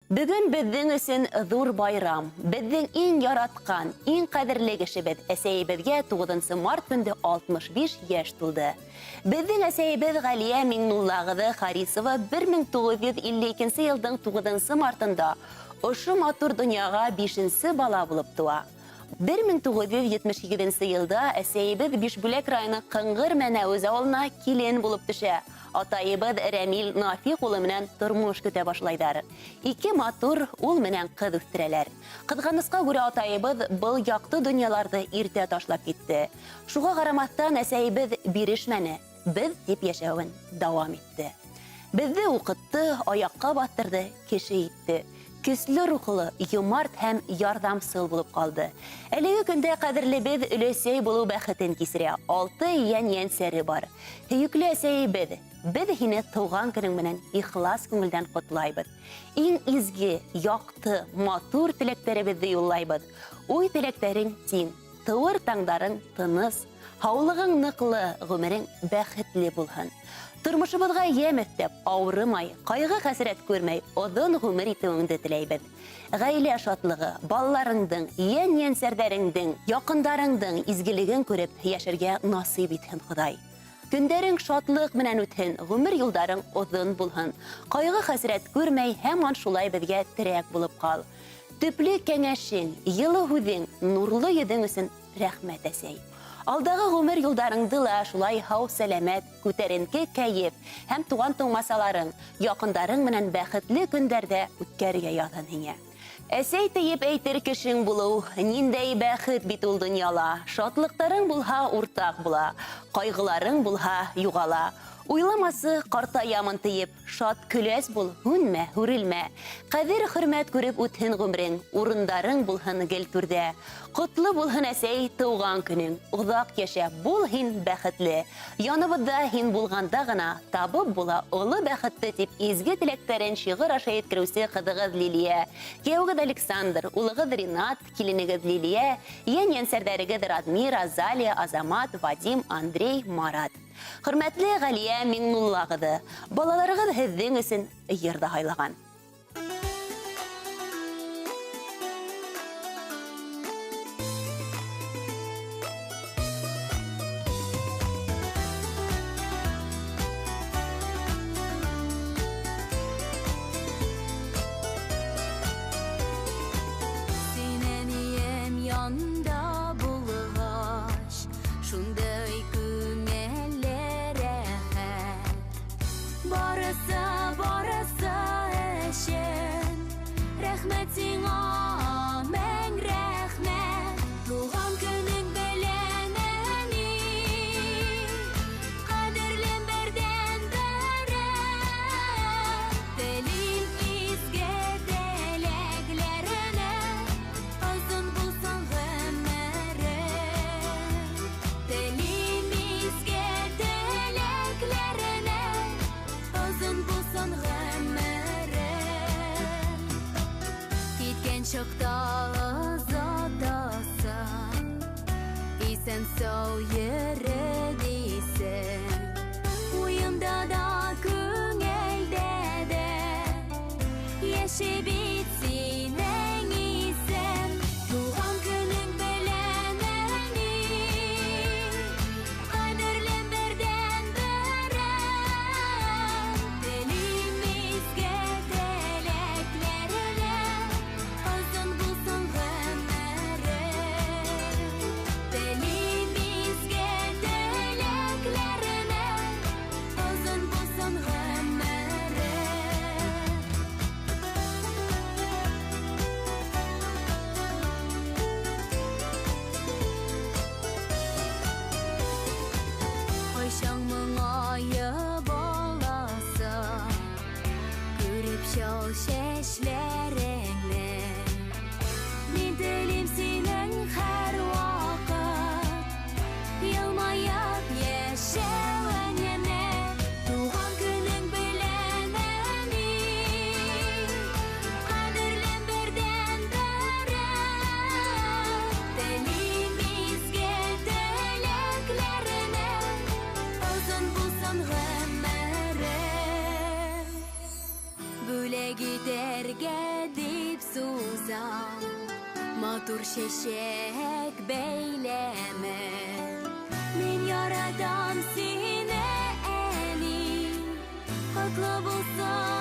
Бөгөн беҙҙең өсөн ҙур байрам. Беҙҙең иң яратҡан, иң ҡәҙерле кешебеҙ әсәйебеҙгә 9 март көндө 65 йәш тулды. Беҙҙең әсәйебеҙ Ғәлиә Миңнулла ҡыҙы Харисова 1952 йылдың 9 мартында ошо матур донъяға 5-нсе бала булып тыуа. 1978 йылда әсәйебеҙ Бишбүләк районы Ҡыңғыр Мәнәүез ауылына килен булып төшә. Атайыбыҙ Рәмил Нафиҡ улы менән тормош көтә башлайҙар. Ике матур ул менән ҡыҙ үҫтерәләр. Ҡыҙғанысҡа күрә атайыбыҙ был яҡты донъяларҙы иртә ташлап китте. Шуға ҡарамаҫтан әсәйебеҙ бирешмәне, беҙ тип йәшәүен дауам итте. Беҙҙе уҡытты, аяҡҡа баҫтырҙы, кеше итте. Көслө рухлы, йомарт һәм ярҙамсыл булып ҡалды. Әлеге көндә ҡәҙерлебеҙ өләсәй булыу бәхетен кисерә. 6 йән-йәнсәре бар. Һөйөклө әсәйебеҙ, беҙ һине тыуған көнөң менән ихлас күңелдән ҡотлайбыҙ. Иң изге, яҡты, матур теләктәребеҙҙе юллайбыҙ. Уй теләктәрең тиң, тыуыр таңдарың тыныс, һаулығың ныҡлы, ғүмерең бәхетле булһын. Тормошобоҙға йәм өҫтәп, ауырымай, ҡайғы-хәсрәт күрмәй, оҙон ғүмер итеүеңде теләйбеҙ. Ғаилә шатлығы, балаларыңдың, йән-йәнсәрҙәреңдең, яҡындарыңдың изгелеген күреп йәшәргә насип итһен Хоҙай. Көндәрең шатлыҡ менән үтһен, ғүмер юлдарың оҙон булһын. Ҡайғы-хәсрәт күрмәй, һаман шулай беҙгә терәк булып ҡал. Төплө кәңәшең, йылы һүҙең, нурлы йөҙөң өсөн рәхмәт, әсәй. Алдағы ғүмер юлдарыңды ла шулай һау-сәләмәт, күтәренке кәйеф һәм туған тыумасаларың, яҡындарың менән бәхетле көндәрҙә үткәрергә яҙһын һиңә. Әсәй тейеп әйтер кешең булыу, ниндәй бәхет бит ул донъяла. Шатлыҡтарың булһа уртаҡ була, ҡайғыларың булһа юғала. Уйламасы ҡартаямын тейеп, шат көләс бул, һүнмә, һүрелмә. Ҡәҙер хөрмәт күреп үтһен ғүмерең, урындарың булһын гел түрҙә. Ҡотло булһын әсәй тыуған көнөң, оҙаҡ йәшә, бул һин бәхетле. Яныбыҙҙа һин булғанда ғына табып була оло бәхетте тип изге теләктәрен шиғыр аша еткереүсе ҡыҙығыҙ Лилиә, кейәүегеҙ Александр, улығыҙ Ринат, киленегеҙ Лилиә, йән-йәнсәрҙәрегеҙ Радмир, Азалия, Азамат, Вадим, Андрей, Марат. Хөрмәтле Ғәлиә Миңнулла ҡыҙы, балаларығыҙ һеҙҙең өсөн йыр ҙа һайлаған. Син әнием янда булғас, шундай күңелле рәхәт. Барысы, барысы өсөн рәхмәт сиңа, мең рәхмәт. Туған көнөң белән, әни, ҡәҙерлем берҙән-берем. Телим изге теләкләренә, озон булһын ғүмерең. Телим изге теләкләренә, озон булһын ғүмерең. Киткән чакта озатасың, исән-сау йөрө дисең. Уйымда да, күңелдә дә йәши бит синең исем. Туған көнөң белән, әни, ҡәҙерлем берҙән-берем. Телим изге теләкләренә, озон булһын ғүмерең. Телим изге теләкләренә, озон булһын ғүмерең. Дип сузам матур чәчәк бәйләме. Мин яратам сине, әни, котлы булсын.